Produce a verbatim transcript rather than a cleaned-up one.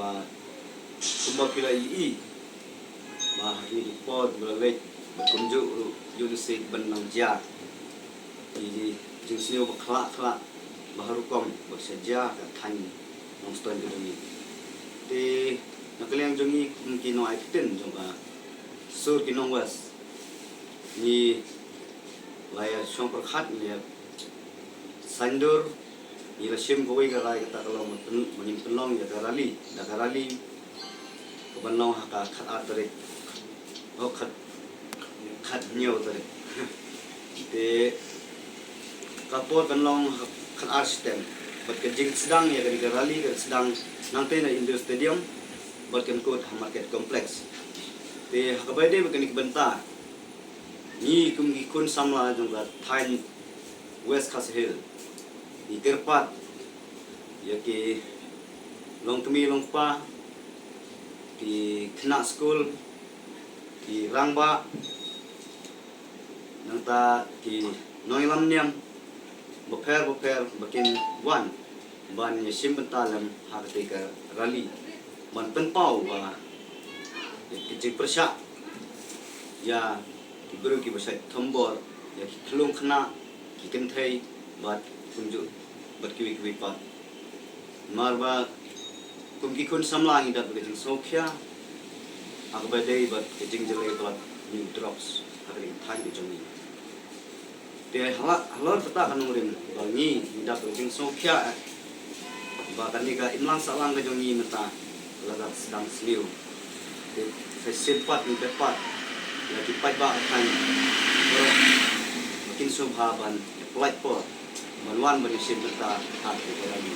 Kumba phi la ïohi ba ha kine ki por ba la leit, ba kumjuh ruh ïoh lehse ban nang jia ki jingsniew ba khlak khlak, ba ha rukom ba sha jia ka thaiñ Nongstoiñ ka jong ngi. Te na ka liang jong ngi kum ki nongai ktien jong ka sur ki nongwest, ngi la ïa shong pyrkhat, ngi la ïa saiñdur, ngi la shim kawei ka rai, kata ka long ba pyn-, ba ngin pynlong ïa ka rally, da ka rally ka ban long ha ka khat ar tarik, oh, khat, khat hynñiew tarik. Te ka por kan long ha khat ar shiteng, bad ka jingsdang ïa kane ka rally kan sdang nangtei na Indoor Stadium, bad kan kut ha Market Complex. Te ha kaba ïadei bad kane ka bynta, ngi kum ki khun samla jong ka thaiñ West Khasi Hills, ngi kyrpad ïa ki longkmie longkpa, ki khynnah skul, ki rangbah, nangta ki nongïalam niam bapher bapher ba kin wan ban ïa shim bynta lem ha katei ka rally, ban pynpaw ba ka jingpyrshah ïa ki briew kiba shait thombor ïa ki khyllung khynnah, ki kynthei, bad kumjuh bad kiwei kiwei pat. Namar ba kum ki khun samla ngi dap ka jingsngewkhia ha kaba ïadei bad ka jingjyllei palat new drugs ha ka thaiñ ka jong ngi. Te hala, halor kata ka nongrim ba ngi, ngi dap ka jingsngewkhia, eh, ba kane ka imlang sahlang ka jong ngi mynta la ka sdang sniew. Te sa shisien pat ngi peit pat ïa ki paidbah ka thaiñ baroh ba kin sngewbha ban pynlait por ban wan ban ïashim bynta ha kane ka rally.